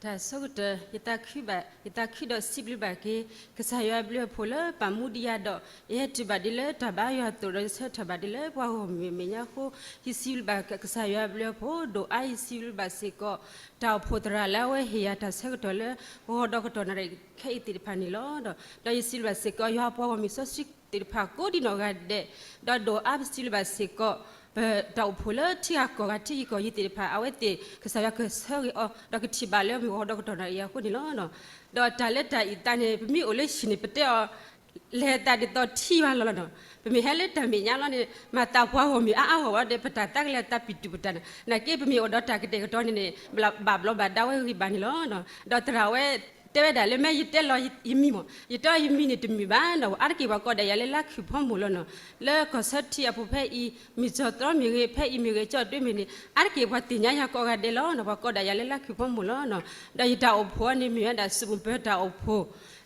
တၢ်ဆၢကတီၢ် ယသးခုဒီးစံးဘျုးဘၣ်က့ၤ ကစၢ်ယွၤအဘျုးအဖှိၣ်လၢပာ်မူဒံးယၤဒီး ယဟဲတုၤဘၣ်ဒ်လၢတၢ်ဘါယွၤသရိာ်ဒီး ယဆၢထၢၣ်ဘၣ်ဒ်လၢပှၤဂီၢ်မုၢ်အမဲာ်ညါအဃိ, ယစံးဘျုးဘၣ်ကစၢ်ယွၤအဘျုးအဖှိၣ်ဒိၣ်အါ, ယစံးဘျုးဘၣ်စ့ၢ်ကီး တၢ်အိၣ်ဖှိၣ်သရၣ်လၢအဝဲဟ့ၣ်ယၤတၢ်ဆၢကတီၢ်လၢ ဂီၤဒီးကတီၢ်နၣ်ရံၣ်ခဲအံၤသ့ၣ်တဖၣ်န့ၣ်လီၤ. ဒီးယစံးဘျုးဘၣ်စ့ၢ်ကီး ယွၤပှၤဂီၢ်မုၢ်စီဆှံသ့ၣ်တဖၣ်ကိးဒံးနီၢ်ဂၤဒဲး, ဒီးဒိၣ်အါပစံးဘျုးဘၣ်စ့ၢ်ကီး ပတၢ်အိၣ်ဖှိၣ်လၢထံဂၤကီၢ်ဂၤထံဂၤကီၢ်ဂၤသ့ၣ်တဖၣ် အဝဲသ့ၣ်ကစၢ်ယွၤကဆၢဂ့ၤအီၤ ဒီးကထံၣ်ဘၣ်လၢမုၢ်ဂီၤဒီးကတီၢ်နၣ်ရံၣ်အဃိန့ၣ်လီၤ. ဒီးတၢ်လၢတၢ်အံၤသးန့ၣ် ပမ့ၢ်အိၣ်လၢဟံၣ်န့ၣ် ပတဲအီၤ လဲၤသးဒ်သိးထံဘၣ်လီၤလီၤနီၤ. ပမ့ၢ်ဟဲလၢတၢ်မဲာ်ညါလီၤန့ၣ် မၤသးပှၤဂီၢ်မုၢ်အါအါဂီၢ်ဂီၢ်ဒီး ပတၢ်သးကလဲၤသးပံၤတူၢ်ပတၢ်န့ၣ် နာ်က့ပမ့ၢ်အိၣ်ဒီးတၢ်ကတဲာ်ကတီၤန့ၣ်န့ၣ် ဘၣ်ဘျီးဘၣ်ဒါဝဲဂ့ၤဘၣ်န့ၣ်လီၤ. ဒီးသရၣ်ဝဲတဲဝဲဒၣ်လၢ မ့ၢ်ယတဲလီၤယမံၤမး ယတဲအီၤယမံၤန့ၣ်တမုာ်ဘၣ်နီၤ, အါတက့ၢ်ပှၤကိးဒၣ်ယၤလၢလါခုၣ်ဖီမိၢ်လီၤနီၤ. လၢကီၢ်ဆၢထံအပူၤဖဲအံၤ မ့ၢ်ကၠီၣ်သီမ့ၢ်ဂ့ၤ ဖဲအံၤမ့ၢ်ဂ့ၤ ကၠီၣ်တွ့မ့ၢ်ဂ့ၤန့ၣ် အါတက့ၢ်ပှၤသ့ၣ်ညါယၤကိးဂၤဒဲးလီၤနီၤ, ပှၤကိးဒၣ်ယၤလၢလါခုၣ်ဖီမိၢ်လီၤနီၤ. ဒီးယတၢ်အိၣ်ဖှိၣ်န့ၣ် မ့ၢ်ဝဲဒၣ်စူၣ်ပၢၤတၢ်အိၣ်ဖှိၣ်,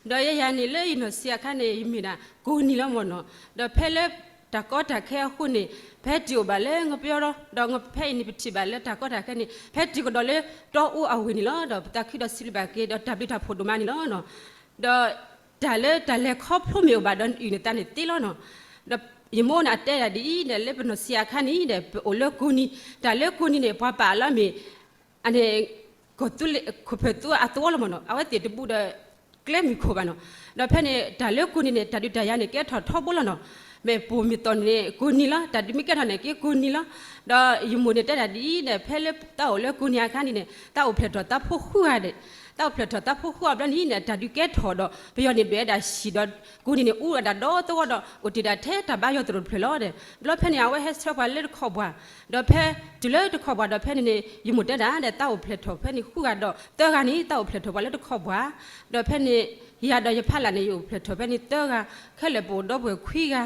ဒီးယဲယၤန့ၣ်လၢယနီၢ်ဆံးအခါန့ၣ် ယမ့ၢ်ဒၣ်ကိးနံၤလီၤမ့ၢ်နီၤ. ဒီးဖဲလၢတၢ်ကီတၢ်ခဲအဃိန့ၣ် ဖဲတံၢ်အိၣ်ဘၣ်လၢငပယီဒီး ဒီးဖဲအံၤန့ၣ် ပထံၣ်ဘၣ်လၢတၢ်ကီတၢ်ခဲန့ၣ် ဖဲတံၢ်ကဒီးလၢတီအူအဝ့ၢ်န့ၣ်လီၤ. ဒီးပသးခုဒီးစံးဘျုးဘၣ်က့ၤ ဒီးတၢ်ဘျုးတၢ်ဖှိၣ်ဒိၣ်မးန့ၣ်လီၤ. ဒီးတၢ်လၢတၢ်လဲၤခီဖျိမ့ၢ်အိၣ်ဘၣ်ဒီး နအုၣ်နသးန့ၣ်သ့လီၤနီၤ. ဒီးယမိၢ်န့ၣ်အတဲဒၣ်ဒ်အံၤဒီး လၢပနီၢ်ဆံးအခါန့ၣ်ဒီး ပအိၣ်လၢကိးနံၤ, တၢ်လၢကိးနံၤန့ၣ် ပှၤပာ်အလီၢ်မ့ၢ် အန့ၣ် ကီၢ်သူလ့ၤခိၣ်ဖျၢၣ်သူအသဝီလီၤမ့ၢ်နီၤ, အဝဲသ့ၣ်တဘူးဒီးကျဲမုၢ်ခိၣ်ဘၣ်နီၤ. ဒီးဖဲန့ၣ် တၢ်လၢကိးနံၤန့ၣ် တၢ်ဒုးတၢ်ယၤန့ၣ် ကဲထီၣ်ထီဘိလီၤနီၤ. မ့ၢ်ပိၢ်မ့ၢ်သီၣ်န့ၣ် ကိးနံၤလီၤ, တၢ်ဒုးမ့ၢ်ကဲထီၣ်န့ၣ်က့ၤကိးနံၤလီၤ. ဒီးယမိၢ်န့ၣ်တဲဒၣ်ဒ်အံၤဒီး ဖဲလၢတၢ်အိၣ်လၢကိးနံၤအခါန့ၣ်န့ၣ် တၢ်အိၣ်ဖျဲၣ်ထီၣ်သးဖိဃုဂၤဒီး တၢ်အိၣ်ဖျဲၣ်ထီၣ်သးဖိဃုဂၤဘျီန့ၣ်န့ၣ် တၢ်ဒုးကဲထီၣ်ဒီး ပယီၤန့ၣ်ဒွဲၣ်ဝဲဒၣ်ဟံၣ်ဒီး ကိးနံၤန့ၣ် အူဝဲဒၣ်ဒီသဝီဒီး အိၣ်တ့ၢ်ဒၣ်ထဲတၢ်ဘါယွၤသရိာ်တဖျၢၣ်လီၤဒီး ဘျီဖဲန့ၣ် အဝဲဟဲဆှၢပှၤလၢတခီပှၤ, ဒီးဖဲတုၤလၢတခီပှၤဒီးဖဲန့ၣ်န့ၣ် ယမိၢ်တဲဒၣ်ဒီး တၢ်အိၣ်ဖျဲၣ်ထီၣ်ဖဲန့ၣ်ဃုဂၤဒီး သၢဂၤန့ၣ် တၢ်အိၣ်ဖျဲၣ်ထီၣ်ပှၤလၢတခီပှၤ, ဒီးဖဲန့ၣ် ယၤဒီးယဖးလၢ်န့ၣ် ယအိၣ်ဖျဲၣ်ထီၣ်ဖဲန့ၣ်သၢဂၤ, ခဲလၢာ်ပအိၣ်ဒီပုၢ်ဝဲၢ်ခွံဂၤ,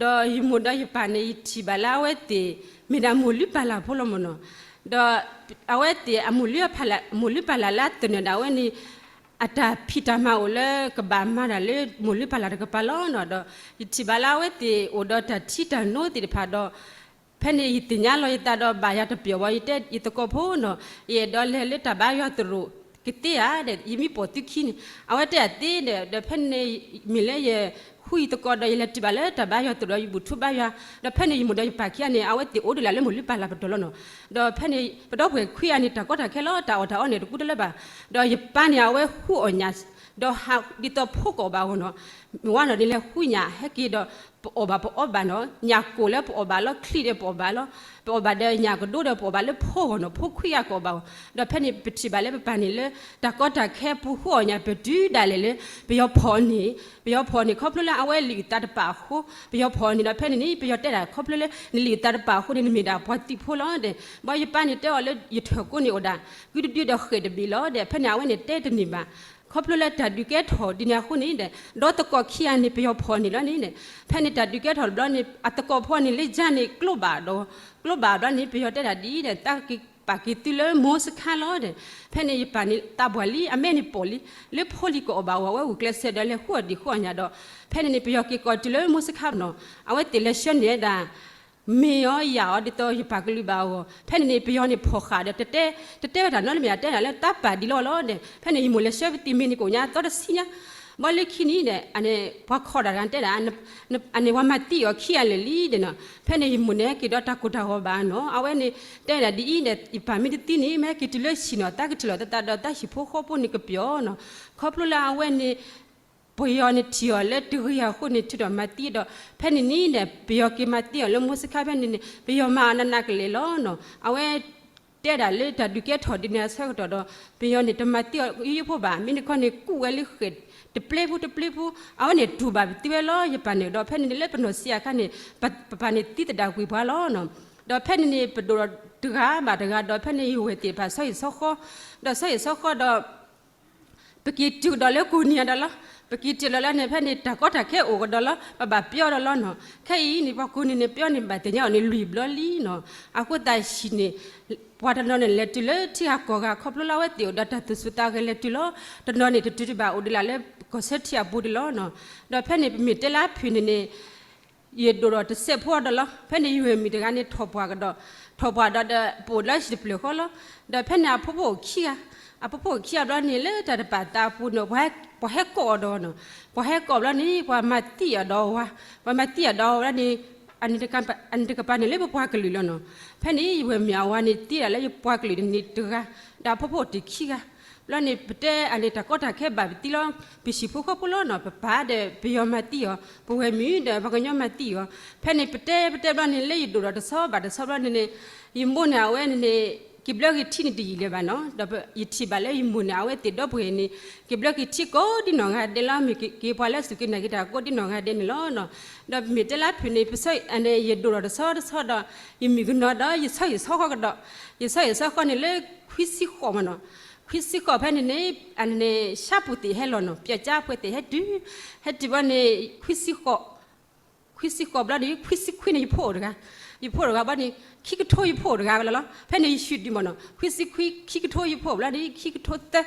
ဒီးယမိၢ်ဒီးယပၢ်န့ၣ် ယထံၣ်ဘၣ်လၢအဝဲသ့ၣ် မ့ၢ်ဒၣ်မိၢ်လုၢ်ပၢ်လၢ်ဖိလီၤမ့ၢ်နီၤ. ဒီးအဝဲသ့ၣ်အမိၢ်လုၢ်ပၢ်လၢ်, မိၢ်လုၢ်ပၢ်လၢ်လၢအသနၢၣ်ဒၣ်ဝဲန့ၣ် အတၢ်ဖံးတၢ်မၤအိၣ်လၢကဘၣ်မၤတၢ်လၢမိၢ်လုၢ်ပၢ်လၢ်တကပၤလီၤနီၤ. ဒီးယထံၣ်ဘၣ်လၢအဝဲသ့ၣ်အိၣ်ဒီးတၢ်ထံတၢ်နိသ့ၣ်တဖၣ်ဒီး ဖဲန့ၣ်ယသ့ၣ်ညါလီၤယသးဒီးဘၣ်ယၤတပျီၢ်ဘၣ် ယတဲယသကိးဖိနီၤ, ယအဲၣ်ဒိးလဲၤလၢတၢ်ဘါယွၤသရိာ်ကသ့ဧါဒီး ယမ့ၢ်ပိာ်သုခံန့ၣ် အဝဲတဲအသ့ဒီး ဒီးဖဲန့ၣ် မ့ၢ်လၢယဃုယသကိးဒီး ယလဲၤတုၤဘၣ်လၢတၢ်ဘါယွၤသရိာ်ဒီး ယဘူၣ်ထီၣ်ဘါယွၤ, ဒီးဖဲန့ၣ်ယမိၢ်ဒီးယပၢ်ခံဂၤန့ၣ် အဝဲသ့ၣ်အိၣ်ဒၣ်လၢမိၢ်လုၢ်ပၢ်လၢ်ပတီၢ်လီၤနီၤ. ဒီးဖဲန့ၣ် ပဒီပုၢ်ဝဲၢ်ခွံဂၤန့ၣ် တၢ်ကီတၢ်ခဲလီၤ တၢ်အီၣ်တၢ်အီန့ၣ် တကူတလၢဘၣ်. ဒီးယပၢ်န့ၣ် အဝဲဃုအီၣ်ညၣ် ဒီးဟးဒ်သိးဖိကအီၣ်ဘၣ်အဂီၢ်နီၤ. မ့ၢ်ဝဲနီၤန့ၣ် လဲၤဃုညၣ်ဟဲက့ၤဒီး ပအီၣ်ဘၣ်ပအီဘၣ်နီၤ, ညၣ်ကိၣ်လၢပအီၣ်ဘၣ်လီၤ, ချံၣ်ဒီးပအီၣ်ဘၣ်လီၤ, ပအီၣ်ဘၣ်ဒီးညၣ်ကဒိဒီးပအီၣ်ဘၣ်လၢဖိအဂီၢ်နီၤ, ဖိခွံဂၤကအီၣ်ဘၣ်အီၤ. ဒီးဖဲန့ၣ်ပထံၣ်ဘၣ်လၢပပၢ်န့ၣ်လၢ တၢ်ကီတၢ်ခဲပူၤဃုအီၣ်ညၣ် ပတုၤဒၣ်လဲာ်လၢ ပယီၤဖီၣ်အီၤန့ၣ်, ပယီၤဖီၣ်အီၤန့ၣ် ခီဖျိလၢအဝဲလံာ်အသးတပာ်အဃိ, ပယီၤဖီၣ်အီၤန့ၣ်ဒီး ဖဲန့ၣ်န့ၣ် ပယီၤတဲဒၣ် ခီဖျိလၢနလံာ်အသးတပာ်အဃိန့ၣ် နမ့ၢ်ဒၣ်ပှၤသံၣ်ဖိလီၤဒီး ဘၣ်ယပၢ်န့ၣ်တဲအီၤလၢ ယထၢၣ်ကိန့ၣ်အိၣ်ဒၣ် ကုတဒုဒီးဃဲၣ်တဘ့ၣ်လီၤဒီး ဖဲန့ၣ် အဝဲန့ၣ်တဲတန့ၢ်ဘၣ်. ခီဖျိလၢတၢ်ဒုးကဲထီၣ်ဒ်န့ၣ်အဃိန့ၣ်ဒီး ဒီးသကိးခံဂၤန့ၣ် ပယီၤဖီၣ်အီၤန့ၣ်လီၤန့ၣ်ဒီး ဖဲန့ၣ်တၢ်ဒုးကဲထီၣ်တဘျီန့ၣ် အသကိးဖိန့ၣ်လၢယၤန့ၣ် ကျိဘၣ်ဒီး ကျိဘၣ်ဘျီန့ၣ် ပယီၤတဲဒၣ်ဒ်အံၤဒီး တၢ်က့ၤပာ်က့ၤသုလၢမိၢ်စခါလီၤဒီး ဖဲန့ၣ်ယပၢ်န့ၣ်သးပှၢ်လံ အမဲာ်န့ၣ်ပိာ်လံ လၢဖိလံၤကအီၣ်ဘၣ်အီၤ အဝဲဂုာ်ကျဲးစၢးဒီးလဲၤဃုအီၣ်ဒံးဃုအီၣ်ညၣ်ဒီး ဖဲန့ၣ်န့ၣ် ပယီၤက့ၤကိးတုၤလၢမိၢ်စခါနီၤ အဝဲသ့ၣ်လဲၤဆှၢန့ၢ်ဝဲဒၣ် မ့ၢ်အီၤယၤအီၤဒ်သိးယပာ်ကလုၢ်ဘၣ်အဂီၢ် ဖဲန့ၣ်န့ၣ် ပယီၤန့ၣ်ဖီၣ်ဃာ်ဒီး တတဲဝဲတၢ်နီတမံၤ အတဲဒၣ်လၢတၢ်ပာ်ဒ်လီၢ်လီၤဒီး ဖဲန့ၣ် ယမိၢ်လဲၤဆှၢပသံၣ်မ့ၢ်န့ၣ် ကအိၣ်ညါသီတဆံညါ ဘၣ်လၢခံန့ၣ်ဒီး ပှၤခိးတၢ်တဂၤတဲဒၣ် အန့ၣ်ပှၤမၤသံအီၤခံဂၤလၢာ်လံဒီးနီၤ ဖဲန့ၣ် ယမိၢ်န့ၣ်ဟဲက့ၤဒီးတၢ်ကိၢ်တၢ်ဂီၤဘၣ်နီၤ အဝဲန့ၣ် တဲဒၣ်ဒ်အံၤဒီး ယပၢ်မ့ၢ်တသံန့ၣ် မ့ၢ်ဟဲက့ၤတုၤလၢဟံၣ်နီၤ တၢ်ကထံၣ်လိာ်သးဒီးတၢ်ဟံၣ်ဖိဃီဖိန့ၣ်ကပျီၤနီၤ ခီဖျိလၢအဝဲန့ၣ် ပယီၤန့ၣ်ထံၣ်အီၤလၢတဂ့ၤအဃိန့ၣ် ထုးထီၣ်မၤသံဒီး ဖဲန့ၣ်န့ၣ်ဒီး ပယီၤက့ၤမၤသံအီၤလၢမိၢ်စခါဖဲန့ၣ်န့ၣ် ပယီၤမၤအီၤနးနးကလဲာ်လီၤနီၤ အဝဲ တဲဒၣ်လၢတၢ်ဒုးကဲထီၣ်ဒ်န့ၣ်အဆၢကတီၢ်ဒီး ပယီၤန့ၣ် တမၤသံအီၤယိယိဖိဘၣ် မ့ၢ်တခီန့ၣ် ကူးဝဲလၢဃဲၣ်တပျ့ဖိတပျ့ဖိ အဝဲန့ၣ်တူၢ်ဘၣ်ပသံဝဲလီၤ ယပၢ်န့ၣ်ဒီး ဖဲန့ၣ်န့ၣ်လၢပနီၢ်ဆံးအခါန့ၣ် ပပၢ်န့ၣ်သံသဒၣ်ကွံာ်ပှၤလီၤနီၤ ဒီးဖဲန့ၣ်န့ၣ် ပဒိၣ်ဒီးတဂၤဘၣ်တဂၤဒီး ဖဲန့ၣ်ယဝဲၢ်သ့ၣ်တဖၣ်ဆီဟံၣ်ဆီဃီ ဒီးဆီဟံၣ်ဆီဃီဒီး ပက့ၤတုၤကဒီးလၢကိးနံၤအဒီးလီၤ. ပက့ၤတုၤလီၤလၢန့ၣ် ဖဲန့ၣ် တၢ်ကီတၢ်ခဲအိၣ်ကဒီးလီၤ. ပဘၣ်ပျီဒီးလီၤနီၤ. ခဲအံၤန့ၣ် ပှၤကိးနံၤန့ၣ် ပျီန့ၣ် ဘၣ်သ့ၣ်ညါအီၤန့ၣ်လွံၢ်ဘျီလံနီၤ. အဃိသတးဟံၣ်န့ၣ် ပှၤတနီၤန့ၣ် လဲၤတုၤလၢထံဂၤကီၢ်ဂၤ ခီဖျိလၢအဝဲသ့ၣ်အိၣ်ဒီးတၢ်သူၣ်ဆူၣ်သးဂဲၤလဲၤတုၤလီၤ. တနီၤန့ၣ် တတုၤတဘၣ်အိၣ်ဒံးလၢ်လၢကီၢ်ဆၢထံအပူၤဒံးလီၤနီၤ. ဒီးဖဲန့ၣ် ပမ့ၢ်တဲလၢဖုၣ်န့ၣ်န့ၣ် ယဒိၣ်ဒီးတစဲးဖိအဒီးလီၤ. ဖဲန့ၣ် ယဝဲၢ်မုၣ်တဂၤန့ၣ် ထီၣ်ပှၢ်ကဒီး, ထီၣ်ပှၢ်ဒီး ဒီးပအိၣ်လၢဟံၣ်တဖျၢၣ်ဃီလီၤ. ဒီးဖဲန့ၣ် အဖိဖိအိၣ်ခံဂၤ, အဖှိၣ်ဖိခံဂၤဘျီန့ၣ် လၢတၢ်တပာ်သးအပူၤန့ၣ် ပှၤဟဲကိးအီၤဒီးနီၤ, ပှၤဟဲကိးဘျီန့ၣ် ပှၤမၤသံအီၤဒီးဝါ, ပှၤမၤသံအီၤဒီးဝဲဒၣ်န့ၣ် အန့ၣ်တကပၤန့ၣ်လၢပပှၤကလုာ်လီၤနီၤ. ဖဲန့ၣ် ယဝဲၢ်မ့ၢ်အဝၤန့ၣ်သံဒၣ်လၢယပှၤကလုာ်န့ၣ်တဂၤ, ဒီးအဖှိၣ်ဖိတံၢ်ခံဂၤ, ဘျီန့ၣ် ပတဲအန့ၣ်တၢ်ကီတၢ်ခဲဘၣ်ပသံလီၤ, ပဟံၣ်ဖိဃီဖိလီၤနီၤ, ပပၢ်ဒီးပယီၤမၤသံအီၤ, ပဝဲၢ်မုၣ်ဒီးပှၤကညီမၤသံအီၤ, ဖဲန့ၣ်ပတဲပတဲဘျီန့ၣ် လၢယဒိၣ်ဒီးတဆီဘၣ်တဆီဘျီန့ၣ်န့ၣ် ယမိၢ်န့ၣ်အဝဲန့ၣ်န့ၣ် က့ၤဘျၢက့ၤထံန့ၣ်တယံာ်လၢၤဘၣ်နီၤ, ဒီးယထံၣ်ဘၣ်လၢယမိၢ်န့ၣ် အဝဲသ့ၣ်ဒီပုၢ်ဝဲၢ်န့ၣ် က့ၤဘျၢက့ၤထံကိးဒ်နီၢ်ဂၤဒဲးလီၤ, မ့ၢ်က့ၤပှၤလၢစူၢ်က့ၤနာ်က့ၤတၢ်ကိးဒ်နီၢ်ဂၤဒဲးန့ၣ်လီၤနီၤ. ဒီးမ့ၢ်တဲလၢဖုၣ်န့ၣ် ပဆၢန့ၣ် ယဒိၣ်ဒီးတဆီတဆီဒီး ယမုၣ်ကနီၤဒီး ယဆၢဂ့ၤဆၢဃီကဒီး, ယဆၢဂ့ၤဆၢဃီန့ၣ်လၢ ခွံဆံဃိးမ့ၢ်နီၤ, ခွံဆံဃိးဖဲန့ၣ်န့ၣ် အန့ၣ် ဆၣ်ပူၤသ့ၣ်ဟဲလီၤနီၤ, ပျဲကၠါပှဲၤသ့ၣ်ဟဲတုၤ, ဟဲတုၤဘျီန့ၣ် ခွံဆံဃိး ခွံဆံဃိးဘျီန့ၣ် ခွံဆံခွံန့ၣ် ယဖိအိၣ်တဂၤ, ယဖိအိၣ်တဂၤဘျီန့ၣ် ခံကထိယဖိအိၣ်တဂၤဝဲလီၤလီၤ. ဖဲန့ၣ်ယဆူၣ်ဒံးမ့ၢ်နီၤ, ခွံဆံခွံ ခံကထိယဖိအိၣ်ဘျီန့ၣ် ခံကထိသၢ,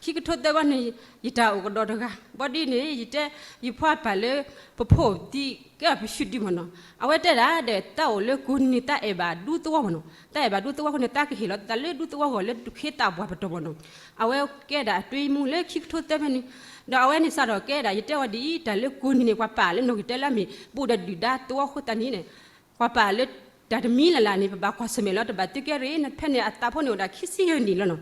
ခံကထိသၢဘျီန့ၣ် ယတၢ်အိၣ်ကဒီးတဂၤ, ဘျီဒ်န့ၣ် ယတဲ ယဖိအပၢ်လၢ ပဖိသံကဲအီၤပဆူၣ်ဒံးမ့ၢ်နီၤ, အဝဲတဲဒၣ်ဒီး တၢ်အိၣ်လၢကိးနံၤန့ၣ် တၢ်အဲၣ်ဘၣ်ဒူသဝီမ့ၢ်နီၤ, တၢ်အဲၣ်ဘၣ်ဒူသဝီအဃိန့ၣ် တၢ်ကဟ့ၣ်လီၤသးလၢဒူသဝီဂီၢ်လၢဒူၣ်ခ့သးပှၢ်ပတီၢ်မ့ၢ်နီၤ. အဝဲကဲဒၣ်အတွင်းရေးမှူးလၢခံကထိသၢဖဲန့ၣ်, ဒီးအဝဲန့ၣ်စးထီၣ်ကဲဒၣ် ယတဲဝဲဒ်အံၤ တၢ်လၢကိးနံၤန့ၣ် ပှၤပာ်လၢနီၢ်ဂံၢ်တဲလၢအမ့ၢ် ဘူးဒီးဒုၣ်ဒါသဝီအဃိသတးန့ၣ် ပှၤပာ်လၢ တၢ်တမံၤလၢ်လၢ်န့ၣ် ပဘၣ်ကွၢ်ဆၢၣ်မဲာ်လီၤ တဘၣ်သုကဲရ့ၣ်, ဖဲန့ၣ်အသးဖိန့ၣ်အိၣ်ဒၣ်ခံဆံယဲၢ်နံၣ်လီၤနီၤ.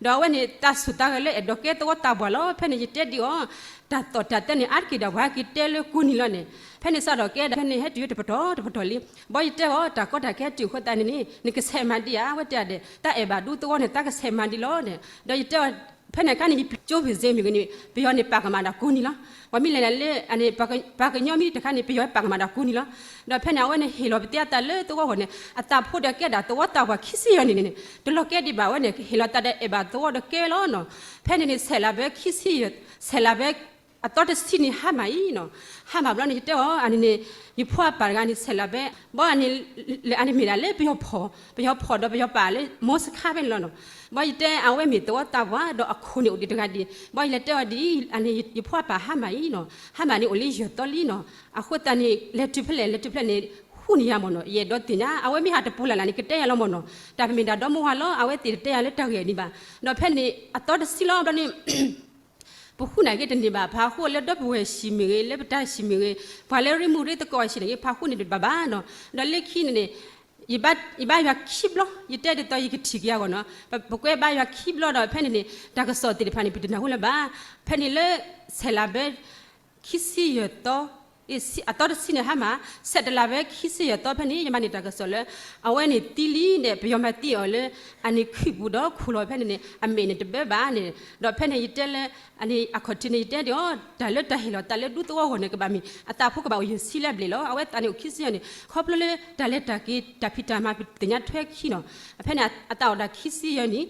ဒီးအဝဲန့ၣ် သးစူၢ်သးဂဲၤလၢအဲၣ်ဒိးကဲသဝီသးပှၢ်လီၤ. ဖဲန့ၣ်ယတဲဒ်အီၤ တၢ်သီၣ်တၢ်သဲန့ၣ် အါတက့ၢ်ဒီးပှၤဟဲက့ၤတဲလၢကိးနံၤလီၤန့ၣ်, ဖဲန့ၣ်စးထီၣ်ကဲဒၣ် ဖဲန့ၣ်ဟဲတုၤတပတီၢ်တပတီၢ်လံ. ဘီယတဲအီၤတၢ်ကီတၢ်ခဲတုၤအဃိသတးန့ၣ်န့ၣ် နကဆဲးမၤဒံးဧါ, အဝဲတဲဒၣ်ဒီး တၢ်အဲၣ်ဘၣ်ဒူသဝီန့ၣ် တၢ်ကဆဲးမၤဒံးလီၤန့ၣ်, ဒီးယတဲအီၤ ဖဲန့ၣ်အခါန့ၣ် ယကၠိဖံးစ့မ့ၢ်ဂ့ၤန့ၣ် ပယီၤန့ၣ်ပာ်ကမၣ်ဒၣ်ကိးနံၤလီၤ. ပှၤမ့ၢ်လဲၤဒၣ်လၢ ပှၤကညီမ့ၢ်တခါန့ၣ် ပယီၤပာ်ကမၣ်ဒၣ်ကိးနံၤလီၤ. ဒီးဖဲန့ၣ် အဝဲန့ၣ်ဟ့ၣ်လီၤပသ့အသးလၢသဝီဂီၢ်န့ၣ် အသးဖိဒီးကဲဒၣ်သဝီသးပှၢ်ခံဆံယဲၢ်နံၣ်န့ၣ် တလီၤကဲဒံးဘၣ်ဝဲန့ၣ် ဟ့ၣ်လီၤသးဒီးအဲၣ်ဘၣ်သဝီဒီးကဲဝဲလီၤနီၤ. ဖဲန့ၣ်န့ၣ် ဆဲးလၤဘဲခံဆံယဲၢ်, ဆဲးလၤဘဲ အသီတဆံန့ၣ်ဟါမၢ်အံၤနီၤ. ဟါမၢ်ဘျီန့ၣ် ယတဲအီၤ အန့ၣ်န့ၣ် ယဖိအပၢ်တဂၤန့ၣ် ဆဲးလၤဘဲ ဘီန့ၣ် အန့ၣ်မ့ၢ်ဒၣ်လၢပယီၤဖီၣ်, ပယီၤဖီၣ်ဒီးပယီၤပာ်လၢ မီစခါဖဲန့ၣ်လီၤနီၤ. ဘီယတဲအဝဲမ့ၢ်သဝီသးပှၢ်ဒီးအခိၣ်န့ၣ်အိၣ်ဒံးတဂၤဒံး, ဘီယလဲၤတဲအီၤဒ်အံၤ အန့ၣ်ယဖိအပၢ်ဟါမၢ်အံၤနီၤ, ဟါမၢ်န့ၣ်အိၣ်လံယဲၢ်သီလံနီၤ. အဃိသတးန့ၣ် လဲၤတုၤဖဲလဲၣ် လဲၤတုၤဖဲလဲၣ်န့ၣ် ဃုန့ၢ်ယၤမ့ၢ်နီၤ, ယအဲၣ်ဒိးသ့ၣ်ညါ အဝဲမ့ၢ်ဟးတပူၤလၢ်လၢ်န့ၣ် ကတဲယၤလီၤမ့ၢ်နီၤ. တၢ်ပမ့ၢ်တၢ်ဒီမါဝၤလီၤ အဝဲသ့ၣ်တတဲယၤလၢတၢ်ဂ့ၢ်ဒံးဘၣ်. ဒီးဖဲန့ၣ် အသီတဆံလီၤဘျီန့ၣ် ပဃုန့ၢ်က့ၤတန့ၢ်ဘၣ်, ဖးဃုလၢဒီပုၢ်ဝဲၢ်ဟံၣ်မ့ၢ်ဂ့ၤ လၢပတၢ်ဟံၣ်မ့ၢ်ဂ့ၤ ပှၤလၢရ့မုၢ်ရ့သကိးဟံၣ်န့ၣ်ဂ့ၤ ဖးဃုန့ၢ်တဘၣ်ဘၣ်နီၤ. ဒီးလၢခံန့ၣ်န့ၣ် ယဘါယွၤခံဘျီ, ယတဲဒ်သိးယကထံၣ်က့ၤအဂီၢ်နီၤ, ပကွဲဘါယွၤခံဘျီဒီး ဖဲန့ၣ်န့ၣ် တၢ်ကစီၣ်သ့ၣ်တဖၣ်န့ၣ် ပတနၢ်ဟူလၢၤဘၣ်. ဖဲန့ၣ်လၢ ဆဲးလၤဘဲ ခံဆံယဲၢ်သီ, အသီတဆံန့ၣ်ဟါမၢ်, ဆဲးတလၤဘဲခံဆံယဲၢ်သီဖဲန့ၣ် ယမၤန့ၢ်တၢ်ကစီၣ်လၢ အဝဲန့ၣ်သံလံဒီး ပယီၤမၤသံအီၤလၢ အန့ၣ်ခုၣ်ပူၤဒီးခိၣ်လီၤဖဲန့ၣ်န့ၣ် အမဲာ်န့ၣ်တဘၢဘၣ်န့ၣ်, ဒီးဖဲန့ၣ်ယတဲလၢ အန့ၣ်အခီၣ်ထံးန့ၣ် ယတဲဒ်အီၤ တၢ်လၢတၢ်ဟ့ၣ်လီၤသးလၢဒူသဝီဂီၢ်န့ၣ် ကဘၣ်မ့ၢ် အသးဖိကဘၣ်အိၣ်ယဲၢ်ဆံလၢအဘျဲၣ်လီၤ. အဝဲသးန့ၣ်အိၣ်ခံဆံယဲၢ်န့ၣ် ခီဖျိလၢတၢ်လဲၤတၢ်က့ၤတၢ်ဖံးတၢ်မၤပသ့ၣ်ညါထွဲခံနီၤ. ဖဲန့ၣ်အသးအိၣ်ဒၣ်ခံဆံယဲၢ်န့ၣ်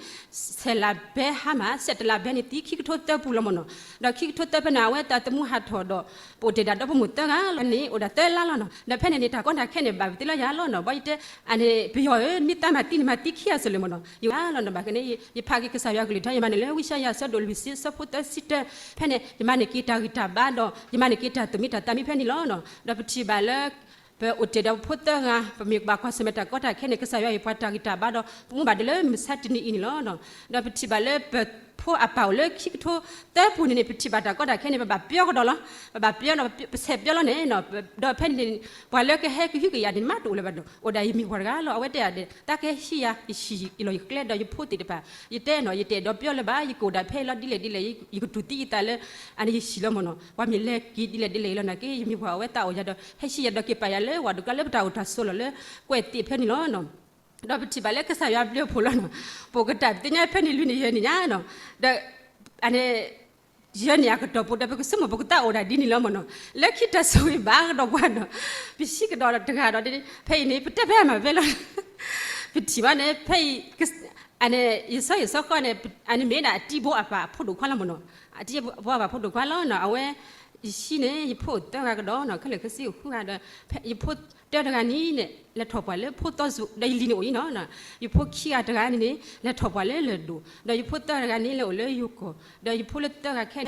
ဆဲးလၤဘဲဟါမၢ်, ဆဲးတလၤဘဲန့ၣ်သံခံကထိသၢပူၤလီၤမ့ၢ်နီၤ. ဒီးခံကထိသၢဖဲန့ၣ် အဝဲသးသမူဟးထီၣ်ဒီး ပအိၣ်တ့ၢ်ဒၣ်ဒီဖိမိၢ်သၢဂၤလီၤန့ၣ် အိၣ်ဒၣ်သၢလါလီၤနီၤ. ဒီးဖဲန့ၣ်န့ၣ် တၢ်ကီတၢ်ခဲန့ၣ် ဘၣ်ပသ့လီၤယၤလီၤနီၤ. ဘီယတဲ အန့ၣ် ပယီၤဧၢ မ့ၢ်သးမၤသံန့ၣ် မၤသံခံဂၤစၢၤလၢၤမ့ၢ်နီၤ. ယဝဲလီၤနီၤ ဘၣ်ကန့ၣ် ယဖးက့ၤကစၢ်ယွၤကလုၢ်ကထါ ယမၤန့ၢ်လၢဝံယၡါယၤအဆၢဒိၣ်လွံၢ်ဆံအဆၢဖိသၢဆံတၢ ဖဲန့ၣ် ယမၤန့ၢ်က့ၤတၢ်ဂံၢ်တၢ်ဘါဒီး ယမၤန့ၢ်က့ၤတၢ်သူၣ်မံတၢ်သးမံဖဲန့ၣ်လီၤနီၤ. ဒီးပထံၣ်ဘၣ်လၢ ပအိၣ်တ့ၢ်ဒီးဖိသၢဂၤ ပမ့ၢ်ကဘၣ်ကွၢ်ဆၢၣ်မဲာ်တၢ်ကီတၢ်ခဲန့ၣ် ကစၢ်ယွၤဟ့ၣ်ပှၤတၢ်ဂံၢ်တၢ်ဘါဒီး ပမူဘၣ်ဒၣ်လၢမုၢ်ဆါတနံၤအံၤန့ၣ်လီၤ. ဒီးပထံၣ်ဘၣ်လၢပဖိအပၢ်အိၣ်လၢခံကထိသၢပူၤန့ၣ်န့ၣ် ပထံၣ်ဘၣ်တၢ်ကီတၢ်ခဲန့ၣ် ပဘၣ်ပျီကဒီးလီၤ. ပဘၣ်ပျီဒီး ပဆဲးပျီလီၤန့ၣ်နီၤ. ဒီးဖဲန့ၣ်န့ၣ် ပှၤလၢကဟဲကဟုကယာ်န့ၣ် မ့ၢ်တအိၣ်လၢၤဘၣ်ဒီး အိၣ်ဒၣ်ယမံၤပှၢ်တဂၤလီၤ. အဝဲတဲဒၣ်ဒီး တၢ်ကဟဲဟံးယၤ ယဟံၣ်ယလီၢ်ယကျဲဒီးယဖိသ့ၣ်တဖၣ် ယတဲနီၤ ယတအဲၣ်ဒိးပျီလၢၤဘၣ် ယကအိၣ်ဒၣ်ဖဲအံၤလီၤဒ်လဲၣ်ဒ်လဲၣ် ယကတူၢ်သံယသးလၢ အန့ၣ်ယဟံၣ်လီၤမ့ၢ်နီၤ. ပှၤမ့ၢ်လဲၤက့ၤဒ်လဲၣ်ဒ်လဲၣ်အံၤလီၤနာ်က့ ယမံၤပှၢ်အဝဲသးအိၣ်ယၤဒီး ဟဲဟံးယၤဒီးက့ၤပာ်ယၤလၢ ဝၤဒိးကျါလၢပတၢ်အိၣ်တၢ်ဆိးလီၤလၢ ကွဲးသ့ၣ်ဖဲန့ၣ်လီၤနီၤ. ဒီးပထံၣ်ဘၣ်လၢကစၢ်ယွၤဘျုးအဖှိၣ်လီၤနီၤ. ပအိၣ်ကတၢၢ်ပသ့ၣ်ညါဖဲန့ၣ်လွံၢ်နံၣ်ယဲၢ်နံၣ်ညါနီၤ. ဒီး အန့ၣ် ယဲၢ်နံၣ်အကတီၢ်ပူၤဒီး ပကဆိကမိၣ်ပကသးအိၣ်ဒၣ်ဒ်န့ၣ်လီၤမ့ၢ်နီၤ. လၢခံတၢ်ဆိၣ်ဂ့ၤဘၣ်ကဒီးကွၢ်နီၤ. ပဟံးကဒီးတဂၤဒီး ဖဲအံၤန့ၣ် ပတဲဖဲအမၤဖဲလီၤ. ပထံၣ်ဘၣ်န့ၣ် ဖဲအံၤ အန့ၣ် ယဆီယဆီဃီန့ၣ် အန့ၣ်မ့ၢ်ဒၣ်အတံၤဘိအပၢ်အဖိဒိၣ်ခွါလီၤမ့ၢ်နီၤ. အတံၤဘိအပၢ်အဖိဒိၣ်ခွါလီၤနီၤ. အဝဲ ယဟံးန့ၣ် ယဖိအိၣ်သၢဂၤကဒီးနီၤ ခဲလၢာ်ခဲဆ့အိၣ်ဃုဂၤဒီး ယဖိတၢတဂၤန့ၣ်န့ၣ် လဲၤထီၣ်ပှၢ်လၢဖိသီစူၤ ဒီးယလံၤန့ၣ်အိၣ်အံၤနီၤ, ယဖိခံဂၤတဂၤန့ၣ်န့ၣ် လဲၤထီၣ်ပှၢ်လၢလၢၢ်ဒိၣ်, ဒီးယဖိသၢဂၤန့ၣ် လဲၤအိၣ်လၢယိၤကီၢ်, ဒီးယဖိလၢသၢဂၤခဲ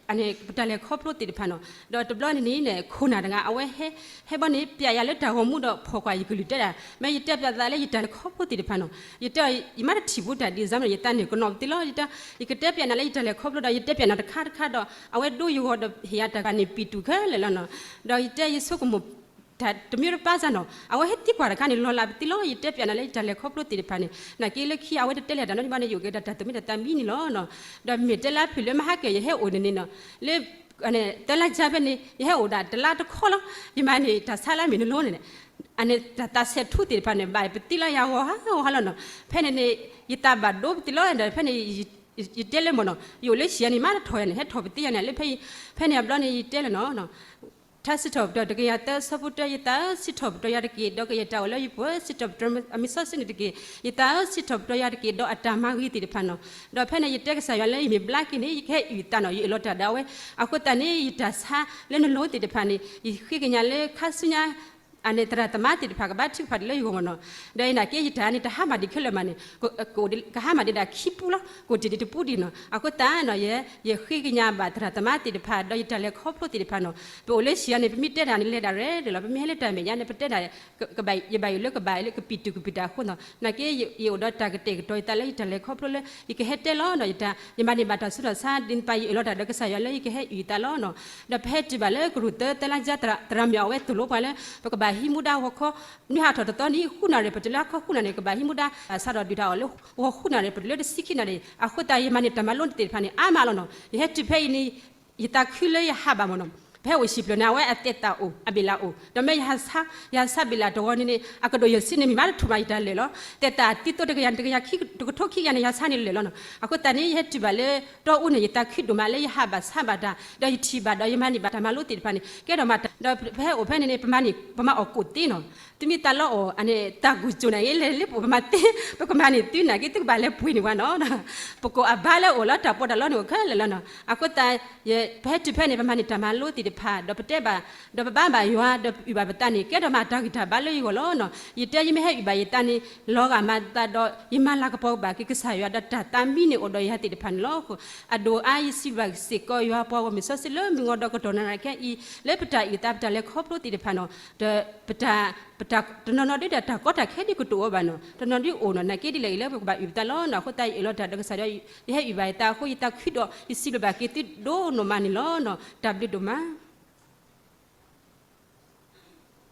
အံၤ ပတၢ်လဲၤခီဖျိသ့ၣ်တဖၣ်နီၤ, ဒီးတဘျီန့ၣ်န့ၣ် ခိၣ်နၢ်တဂၤ အဝဲဟဲ ဟဲဘျီန့ၣ် ပျဲယၤလၢတၢ်ဂီၤမူဒီး ဖီၣ်ကွၢ်ယကလုၢ်တဲဒၣ် မ့ၢ်ယတဲပျဲသးလၢယတၢ်လဲၤခီဖျိသ့ၣ်တဖၣ်နီၤ, ယတဲ ယမ့ၢ်တထံၣ်ဘူးတၢ်ဒ်န့ၣ် ယသးန့ၣ်ကနီၣ်ပသ့လီၤ, ယတဲ ယကတဲပျဲနၤလၢယတၢ်လဲၤခီဖျိဒီး ယတဲပျဲနၤတခါတခါဒီး အဝဲဒိယဂီၤဒီးဟ့ၣ်ယၤတၢ်ဂၤန့ၣ် ပံာ်တူၢ်ခဲလၢာ်လီၤနီၤ, ဒီးယတဲယဆိကမိၣ် တၢ်တမံၤတပၢ်စၢ်နီၤ အဝဲဟဲသံကွၢ်တခါန့ၣ် လီၤလးပသ့လီၤ, ယတဲပျဲနၤလၢယတၢ်လဲၤခီဖျိသ့ၣ်တဖၣ်န့ၣ် နာ်က့လၢခံအဝဲတတဲလၢၤတၢ်နီတမံၤဘၣ်န့ၣ် ယအိၣ်က့ၤဒီးတၢ်သူၣ်မံသးမံန့ၣ်လီၤနီၤ, ဒီးမ့ၢ်တဲလၢဖုၣ်လၢမဟါကၢၤ ယဟဲအိၣ်န့ၣ်န့ၣ်နီၤ, လၢ သၢလါကၠါဖဲန့ၣ် ယဟဲအိၣ်ဒၣ်တလါတခီလီၤ, ယမၤန့ၣ်တၢ်ဆါလၢမ့ၢ်နလိန့ၣ် အန့ၣ်တၢ်သးဆဲးထူသ့ၣ်တဖၣ်န့ၣ် ဘၣ်ပသံလီၤယၤဂီၤဟါဂီၤဟါလီၤနီၤ, ဖဲန့ၣ်န့ၣ် ယသးဘၣ်ဒိပသ့လီၤဒီး ဖဲန့ၣ် ယတဲလၢမ့ၢ်နီၤ ယအိၣ်လၢဟံၣ်ယၤန့ၣ် မ့ၢ်တထီၣ်ယၤန့ၣ် ဟဲထီၣ်ပသ့ယၤန့ၣ် လၢဖဲ ဖဲန့ၣ်အဘျီန့ၣ် ယတဲလၢနီၤ ထါစံးထီၣ်ပတြၢၤတကယၤသၢ အဆၢဖိတၢ ယသးဧၢ စံးထီၣ်ပတြၢၤယၤတက့ၢ် ဒီးကယဲၢ်တၢ်အိၣ်လၢယပူၤ စံးထီၣ်ပတြၢၤအမံၤစီဆှံန့ၣ်တက့ၢ်, ယသးဧၢ စံးထီၣ်ပတြၢၤယၤတက့ၢ် ဒီးအတၢ်မၤဂ့ၤသ့ၣ်တဖၣ်နီၤ, ဒီးဖဲန့ၣ် ယတဲကစၢ်ယွၤလၢယမ့ၢ်ဘျါက့ၤန့ၣ် ယကဟဲအုၣ်ယသးနီၤ ယအၢၣ်လီၤတၢ်ဒီးအဝဲ, အဃိသတးန့ၣ် ယတၢ်ဆါလၢနလိသ့ၣ်တဖၣ်န့ၣ် ယဃ့ကညးလၢခါဆူညါ အန့ၣ်သရၣ်သမါသ့ၣ်တဖၣ်ကဘၣ်ထုကဖၣ်ဒံးလၢယဂီၢ်မ့ၢ်နီၤ, ဒီးယနာ်က့ယတၢ်န့ၣ် တဟါမၢ်ဒံးခဲလၢာ်မးန့ၣ် ကဟါမၢ်ဒံးဒၣ်ခံပူလီၤ ကအိၣ်တ့ၢ်ဒံးတပူဒံးနီၤ, အဃိသတးနီၤ ယဃ့ကညးဘၣ်သရၣ်သမါသ့ၣ်တဖၣ် ဒီးယတၢ်လဲၤခီဖျိသ့ၣ်တဖၣ်နီၤ, ပအိၣ်လၢဟံၣ်ယၤန့ၣ် ပမ့ၢ်တဲတၢ်န့ၣ် လဲၤဒၣ်ရဲၣ်ရဲၣ်လီၤ, ပမ့ၢ်ဟဲလၢတၢ်မဲာ်ညါန့ၣ် ပတဲဒၣ် ယဘၣ်ယိၣ်လၢကဘၣ်လၢကပံာ်တူၢ်ကပံာ်တၢ်အဃိနီၤ, နာ်က့ယအိၣ်ဒီးတၢ်ကတဲာ်ကတီၤယသးလၢယတၢ်လဲၤခီဖျိလၢ ယကဟဲတဲလီၤနီၤ, ယတၢ် ယမၤန့ၢ်ဘၣ်တၢ်ဆူးတၢ်ဆါ ဒ်န့ၣ်ပၣ် ယအၢၣ်လီၤတၢ်ဒီးကစၢ်ယွၤလၢယကဟဲအုၣ်ယသးလီၤနီၤ, ဒီးပဟဲတုၤဘၣ်လၢကရူၢ်သၢ သၢလါကၠါ သရၣ်မုၣ်အဝဲသိၣ်လိပှၤလၢ ပကဘၣ်ဟံးမူဒါဂီၤခီ နွံဟးထီၣ်တသီန့ၣ် ဃုနၣ်ရံၣ် ပတုၤလၢဟါခီဃုနၣ်ရံၣ် ကဘၣ်ဟံးမူဒါ စးထီၣ်ဒုၣ်တၢ်အီၣ်လၢ ဂီၤဃုနၣ်ရံၣ်ပတုၤလၢတဆံခံနၣ်ရံၣ်, အဃိသတး ယမၤန့ၢ်တၢ်မၤလိန့ၣ်သ့ၣ်တဖၣ်န့ၣ် အါမးလီၤနီၤ, ယဟဲတုၤဖဲအံၤန့ၣ် ယသးခုလၢယဟးဘၣ်မ့ၢ်နီၤ, ပဟဲအိၣ်ဟံၣ်ဖျၢၣ်န့ၣ် အဝဲအသဲးသးအိၣ် အဘ့ၣ်လးအိၣ် ဒီးမ့ၢ်ယဟးဆါ ယဟးဆါဘ့ၣ်လးတဝီန့ၣ်န့ၣ် အကဒိၣ်ယဲၢ်ဆံန့ၣ် မ့ၢ်မးတထူၣ်မး ယတၢ်လဲၤလီၤ, သဲးသးသံသိတကယၤ တကယၤခံ တကထိခံကယၤန့ၣ် ယဟးဆါန့ၣ်လၢာ်လီၤနီၤ, အဃိသတးန့ၣ် ယဟဲတုၤဘၣ်လၢတီအူန့ၣ် ယသးခုဒိၣ်မးလၢယဟးဘၣ်ဆါဘၣ်တၢ် ဒီးယထံၣ်ဘၣ်ဒီးယမၤန့ၢ်ဘၣ်တၢ်မၤလိသ့ၣ်တဖၣ်န့ၣ် ကဲထီၣ်မး ဒီးပဟဲအိၣ်ဖဲန့ၣ်န့ၣ် ပမၤန့ၢ် ပမၤအီၣ်ကိၣ်သ့နီၤ, သုမ့ၢ်သးလီအီၣ် အန့ၣ် တၢ်ကူၣ်ကၠိၣ်န့ၣ် ယလဲၤလၢပအိၣ် ပမၤသ့ ပကမၤန့ၢ်သုနာ်က့ သုကဘၣ်လဲၤပှ့ၤန့ၢ်ပှၤနီၤ, ပကိးအဘါလၢအိၣ်လီၤ တၢ်ပီးတၢ်လီန့ၣ်အိၣ်ခဲလၢာ်လီၤနီၤ, အဃိသတး ပဟဲတုၤဖဲန့ၣ် ပမၤန့ၢ်တၢ်မၤလိသ့ၣ်တဖၣ် ဒီးပတဲဘၣ် ဒီးပဘါဘၣ်ယွၤ ဒီးပအုၣ်ဘၣ်ပသးန့ၣ် ကဲထီၣ်မးတၢ်ဂံၢ်တၢ်ဘါလၢယဂီၢ်လီၤနီၤ, ယတဲယမ့ၢ်ဟဲအုၣ်ဘၣ်ယသးန့ၣ် လီၤဂာ်မၤသးဒီး ယမၤလၤကပီၤဘၣ်က့ၤကစၢ်ယွၤဒီးတၢ်သးမံန့ၣ်အိၣ်ဒီးယၤသ့ၣ်တဖၣ်န့ၣ်လီၤ, အဒိၣ်အါ ယစံးဘျုးစ့ၢ်ကီးယွၤ ပှၤဂီၢ်မုၢ်စီဆှံလၢမုၢ်ဂီၤဒီးကတီၢ်နၣ်ရံၣ်ခဲအံၤ လၢပတၢ်အုၣ်သး ပတၢ်လဲၤခီဖျိသ့ၣ်တဖၣ်နီၤ, ဒီးပတၢ် ပတၢ်တနီၤနီၤဒ်ဒီးတၢ်ကီတၢ်ခဲဒ်ကတအိၣ်ဘၣ်နီၤ, တနီၤဒ်အိၣ်နီၤ နာ်က့ဒ်လဲၣ်ဂ့ၤလၢပကဘၣ်အုၣ်ပသးလီၤနီၤ, အဃိသတးယအၢၣ်လီၤတၢ်ဒီးကစၢ်ယွၤ ယဟဲအုၣ်ဘၣ်ယသးအဃိ ယသးခုဒီး ယစံးဘျုးဘၣ်က့ၤသုဒိၣ်နီၢ်မးန့ၣ်လီၤနီၤ, တၢ်ဘျုးဒိၣ်မး.